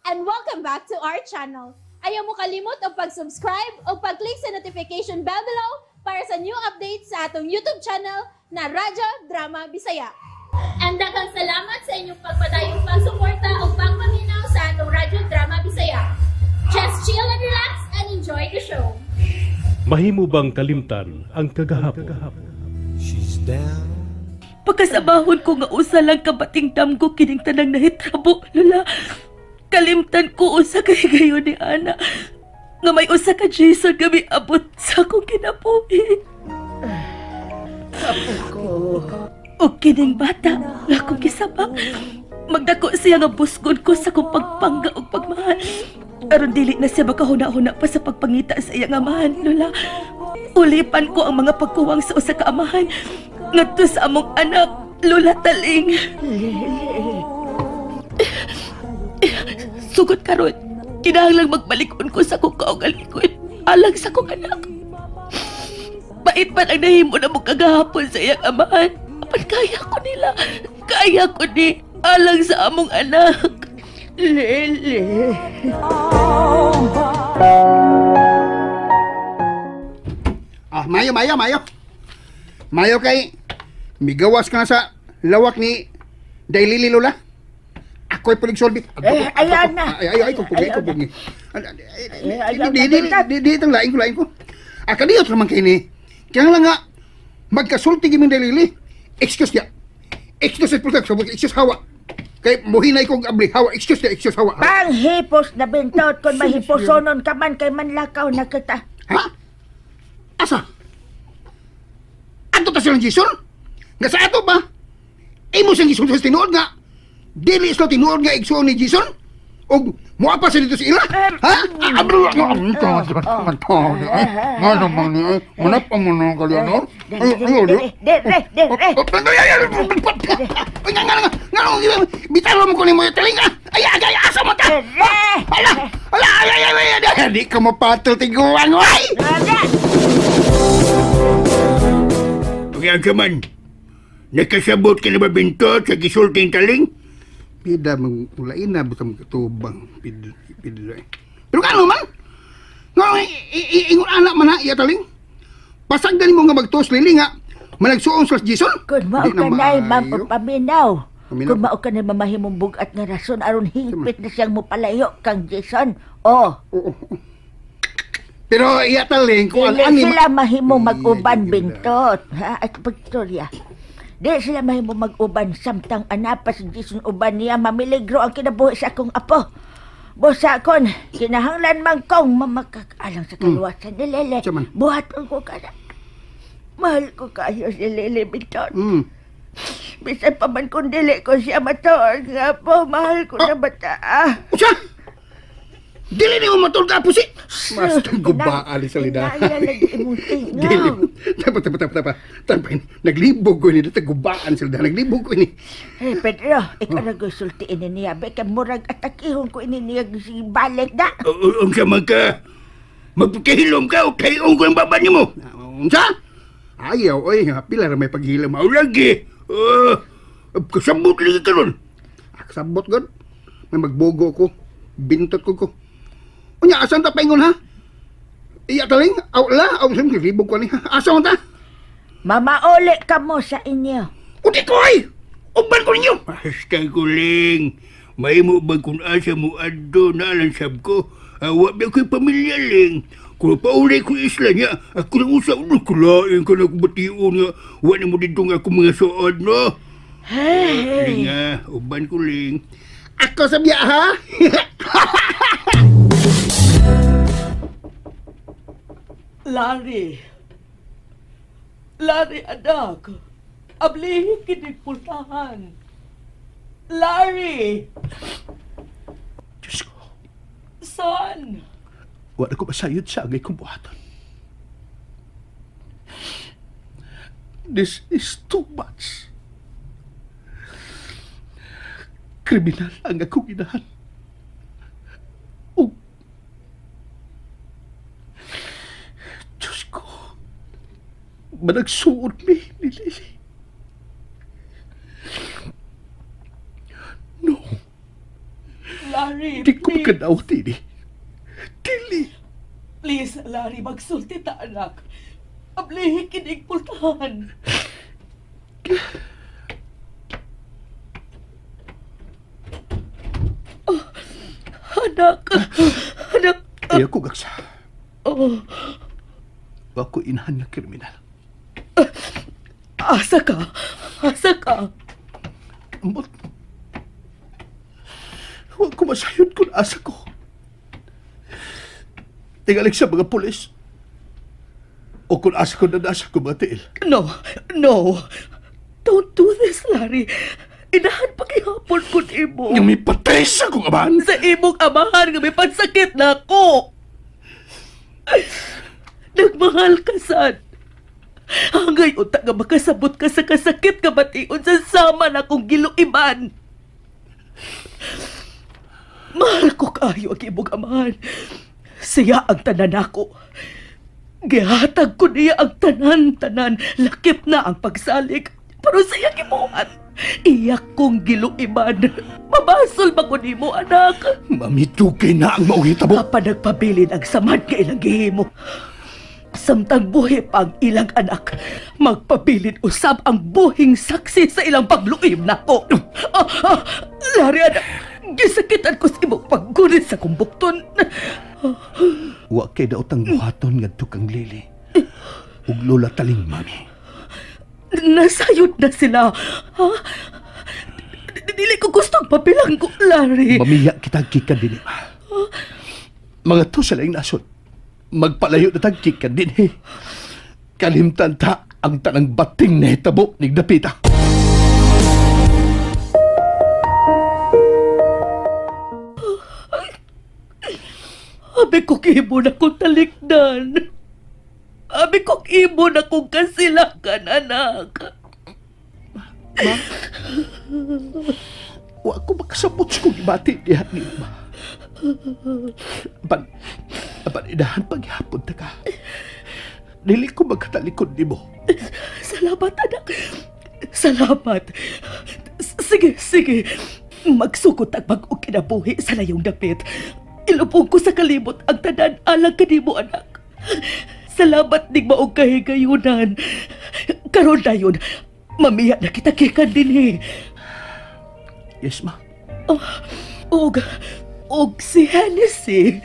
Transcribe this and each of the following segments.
And welcome back to our channel. Ayaw mo kalimot og pag-subscribe o pag-click sa notification bell below para sa new updates sa atong YouTube channel na Radyo Drama Bisaya. And daghang salamat sa inyong pagpadayong pagsuporta o pagpaminaw sa atong Radyo Drama Bisaya. Just chill and relax and enjoy the show. Mahimo bang kalimtan ang kagahapon? She's down. Pagkasabahon ko nga usa lang ka bating damgo kining tanang nahitrabo, Lola. Kalimtan ko usa kay gayon ni Ana nga may usa ka Jason nga miabot sa akong kinabuhi. Ko. O kining bata nga akong gisaba. Magdako siya nga busgon ko sa akong pagpangga ug pagmahal. Aron dili na siya makahuna-huna pa sa pagpangita sa iyang amahan, Lola. Ulipan ko ang mga pagkuwang sa usa ka amahan ngadto sa among anak, Lola Taling. Sugod karon, kinahanglang magbalikon ko sa akong kaugalingon alang sa akong anak. Bait man ang nahimo na mo kagahapon sa iyang amahan. Apan kaya ko nila. Kaya ko ni alang sa among anak. Lily. Ah, mayo, mayo, mayo. Mayo kay migawas ka na sa lawak ni Daylili, Lola. Ako'y pulig-solbi. Eh, ayaw na. Ay, ay, ay, kung pugi, Ayaw kung na. pugi. Eh, ayaw Di, na, di, Bintot. di, di, itong lain ko, lain ko. Akadiyot naman kay ni. Kaya lang nga, magkasulti giming Daylili. Excuse niya. Excuse, excuse, hawa. Kay muhinay kong abli, hawa, excuse niya, excuse, hawa. Panghipos na, Bintot, kung mahiposonon ka man kay manlakaw na kita. Ha? Asa? Ato ta silang Jason? Nga sa ato ba? Imo siyang gisulti sa tinuod nga. Dili sila tinuod nga igsuon ni Jason? Og muapa sa dito sa ila? Ha? Nga naman ni manap ang mga kalyanor. Dire, dire, dire. Ay, nga, nga, nga, nga, bitaro mo ko ni mo yung talinga. Ay, ay, ay, asa mo ta? Dire! Ala, ala, ay, ay, ay, ay, ay, di ka mapatol, tiguang, ay! Dire! Kaya ka man, nakasabot ka na ba, Bintot, sa gisulting taling? Pida, mangulain na, basta magkatubang. Pida, pida. Pero kano man? Nga, ingon anak man ha, iya taling. Pasagdan mo nga magtuos, Lili nga, managsuon sa Jason. Kung mao Di na ka na, ma'am, maayo. paminaw. Paminaw. Kung mao ka na mamahimong bugat nga rason, aron hingpit na siyang mupalayo kang Jason. Oh, Oo. Pero iya taling, kung dili ang sila mahimong mag-uban, Iya, Bintot. Ha? At Victoria, di sila mahimong mag-uban samtang anapa si Jason uban niya, mamiligro ang kinabuhi sa akong apo. Busa kon, kinahanglan man kong mamakakalang sa kaluwasan ni Lele. Siya man. Buhaton ko ka na. Mahal ko kayo si Lele, Bintot. Bisan pa man kung dili ko siya matuod nga po, mahal ko na bata. Usa! Dili ni mo matulog ka, pusi! Mas gubaan ni salida. Inaya lagi imong tingaw. Dili. Tapa, tapa, tapa, tapa. Tapa, naglibog ko ni. Gubaan sila. Naglibog ko ni. Eh, Pedro, ikaw na sulti ini niya. Beka murag atakihon ko ini niya si balik na. Unsa man ka, magpakahilom ka o kayoon ko ang baba nimo. Unsa? Ayaw, oy. Pila ra may paghilom. Mao lagi. Kasabot lagi karon. Kasabot, God. May magbogo ko. Bintot ko ko. Unya, asan ta paingon, ha? Iya taling, aw la, aw sim, libog ko ni. Asa man ta? Mamauli ka mo sa inyo. Udi ko ay! Uban ko ninyo! Basta ko, Ling. Mahimo ba kung asa mo adto na alang sab ko? Wa ba ko'y pamilya, Ling. Kung pauli ko isla niya, ako nang usap na kulain ka na bation nga. Wa na mo dito nga akong mga suod, no? Ling, ah, uban ko, Ling. Ako sa biya, ha? Larry. Larry, anak. Ablihin kinig pultahan. Larry! Diyos ko, Son! wala ko masayod sa angay kong buhaton. This is too much. Kriminal ang akong inahan. Oh. Diyos ko, managsuod mi ni Lily. No. Larry, Di ko makadawat ini. Dili. Please, Larry, magsulti ta, anak. Ablihi kinig pultahan. Oh, anak. Anak. Ayaw ko, Gaksa. Oh. Wa ko inahan nga kriminal. Asa ka? Asa ka? Ambot. Wa ko masayod kung asa ko. Tingalik sa mga pulis. O kung asa ko na nasa ko mga tiil. No, no. Don't do this, Larry. Inahan pagihapon ko imo. Nga may patay sa akong amahan. Sa imong amahan nga may pansakit na ako. Nagmahal ka, sad. Hangay unta nga makasabot ka sa kasakit nga bation sa sama na akong giluiban. Mahal ko kaayo ang imong amahan. Siya ang tanan ako. Gihatag ko niya ang tanan-tanan. Lakip na ang pagsalig. Pero siya gibuhat. Iyak kong giluiban. Mabasol ba ko nimo, anak? Mami, dugay na ang maong hitabo. Apan nagpabilin ang samad nga ilang gihimo. Samtang buhi pa ang ilang anak, magpabilin usab ang buhing saksi sa ilang pagluim nako. Larry, anak, gisakitan ko sa imong paggunit sa kumbukton. Wa kay daotang buhaton ngadto kang Lily ug Lola Taling, Mami. Nasayod na sila. Ha? Dili ko gustong pabilanggo, Larry. Mamiya kita gikan dinhi. Mga to sa laing nasod. Magpalayo na tag gikan dinhi. Kalimtan ta ang tanang bating na hitabo ning dapita. Abi ko imo na kong talikdan. Abi ko imo na kong kasilakan, anak. Ma, wa ko makasabot sa kong ibati diha ni ma. Apan inahan paghapon ta ka. Dili ko magkatalikod nimo. Salamat, anak. Salamat. Sige, sige. Magsukot ang bag-ong kinabuhi sa layong dapit. Ilubong ko sa kalimot ang tanan alang kanimo, anak. Salamat ning maong kahigayunan. Karon na yun, mamiya na kita gikan dinhi. Yes, ma. Oh, og si Hennessy.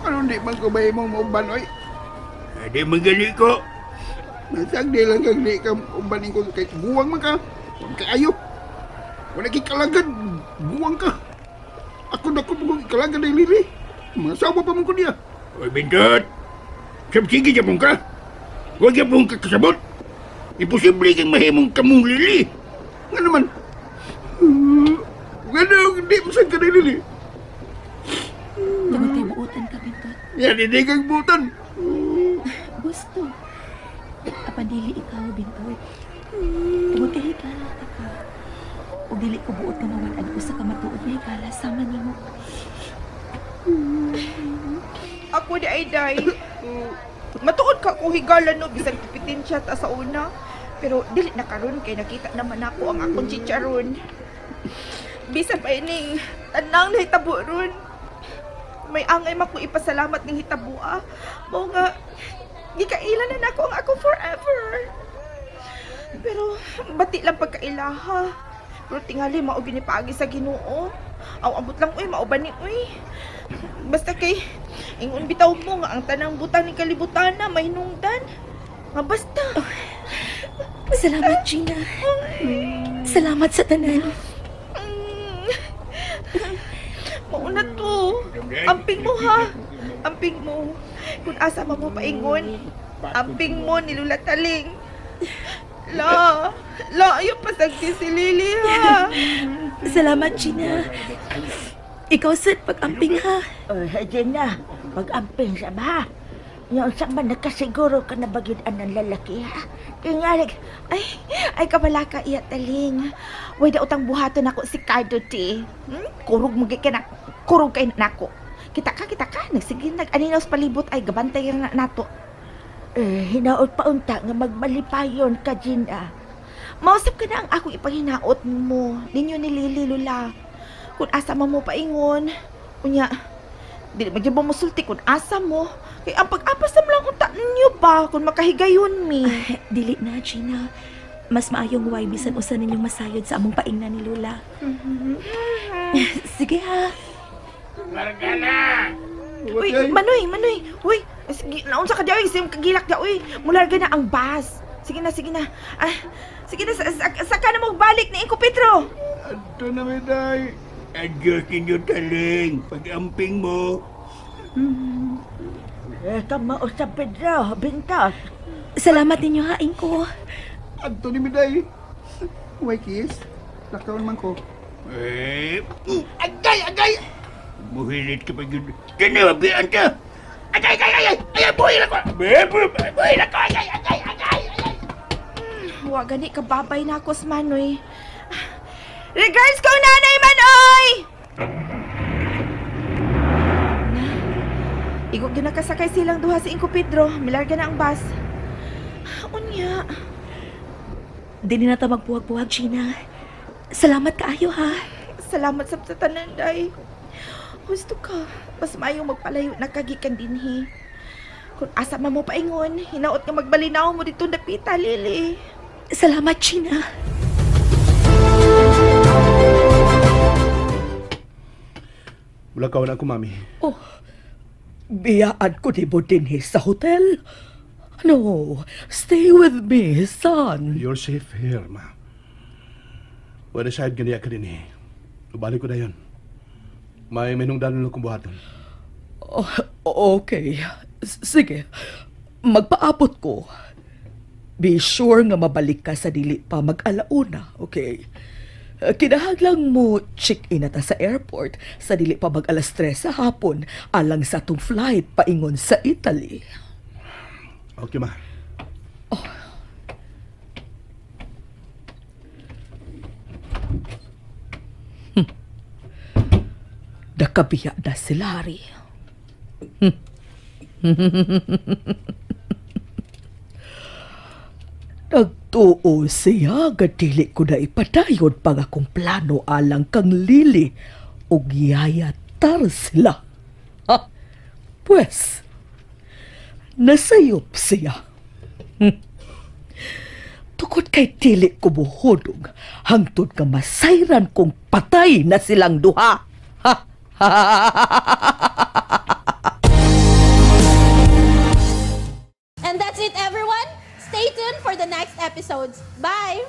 Ano di man ko ba imong mauban, oy? Di man gani ko. Nasag di lang kang di ka ubanin ko kay guwang man ka. Huwag kaayo. Wala kay kalagad, guwang ka. Ako na ko pag kalagad ay Lily. Mga sawa pa man ko niya. Oy, Bindot. Sabsige siya mong ka. Huwag siya mong kakasabot. Imposible kang mahimong kamong Lily. Nga naman. Nga na, hindi mo saan ka na Lily. Tungod kay buutan ka, Bindot. Yan, hindi kang buutan. Gusto. Apan dili ikaw, Bindot. Tungod kay higala ka. O dili ko buot nga mawad-an usa ka matuod nga higala sama nimo. Ako di ay day. Matuod ka kung higala no bisan pipitin siya ta sa una. Pero dili na karon kay nakita naman ako ang akong chicharon. Bisan pa ining tanang nahitabo ron. May angay man ko ipasalamat ning hitabua. Mao nga gikailan na nako ang ako forever. Pero bati lang pagkailaha. Pero tingali mao gyud ni paagi sa Ginoo. Aw ambot lang uy mauban ni uy. Basta kay ingon bitaw mo nga ang tanang butang ni kalibutan na mahinungdan. Nga basta. Oh, salamat, Gina. Salamat sa tanan. Mauna to. Amping mo ha. Amping mo. Kung asa man mo paingon, amping mo ni Lola Taling. La, ayaw pasagdi si Lily ha. Salamat, Gina. Ikaw, Sid, pag-amping ha. Oh, Gina, pag-amping sa ba? Yung sa man nakasiguro ka na bagid-an ng lalaki ha? Tingalig. Ay kabalaka iya Taling. Way daotang buhaton ako si Cardo T. Kurog mo ka na, kurog kay nako. Kita ka. Nagsige nag-aninaw sa palibot ay gabantay na nato. Eh, hinaot pa unta nga magmalipayon ka, Gina. Mausap ka na ang akong ipanghinaot mo. Ninyo ni Lily, Lola. Kung asa man mo paingon. Unya, dili man gyud mo musulti kung asa mo. Kay ang pag-apas na mo lang unta ninyo ba kung makahigayon mi. Ay, dili na, Gina. Mas maayong way bisan usa ninyong masayod sa among paingnan ni Lola. Sige ha. Larga na! Uy, Manoy, Manoy. Uy, sige, naunsa ka di, uy. Sige, kagilak di, uy. Mularga na ang bus. Sige na, sige na. Ah, sige na, saka na magbalik ni Inko Pedro. Adto na mi, day. Adios ninyo, taling. Pag-amping mo. Kamausap, Pedro. Bintos. Salamat ninyo ha, Inko. Adto ni mi, day. Way kiss. Lakaon man ko. Eh, agay, agay! Muhilit ka pa yun. Ganabi, anta! Agay, agay, agay! Agay, buhay lang ko! Buhay lang ko! Agay, agay, agay! Agay! Wa gani ka babay na ako sa Manoy. Regards ko nanay Manoy! Na, igo gyud nakasakay silang duha si Inko Pedro. Milarga na ang bus. Unya. Dili na ta magbuwag-buwag, Gina. Salamat kaayo ha. Salamat sa tanan, day. Husto ka. Mas maayong magpalayo na kagikan dinhi. Kung asa man mo paingon, hinaot nga magbalinaw mo dito dapita, Lily. Salamat, Gina. Wala ka na ako, mami. Oh, biyaan ko ni mo dinhi sa hotel. No, stay with me, son. You're safe here, ma. Wala side ganiya ka din eh. Ubalik ko na yun. May minungdanon lang kong buhaton. Oh, okay. Sige. Magpaabot ko. Be sure nga mabalik ka sa dili pa mag-alauna, okay? Kinahanglan mo check-in na ta sa airport sa dili pa mag-alas 3 sa hapon alang sa atong flight paingon sa Italy. Okay, ma. Oh. Nakabiya na si Larry. Nagtuo siya nga dili ko na ipadayon pang akong plano alang kang Lily ug yayatar sila. Ha? Pwes, nasayop siya. Tukod kay dili ko buhodog hangtod nga masayran kong patay na silang duha. Ha? And that's it, everyone. Stay tuned for the next episodes. Bye!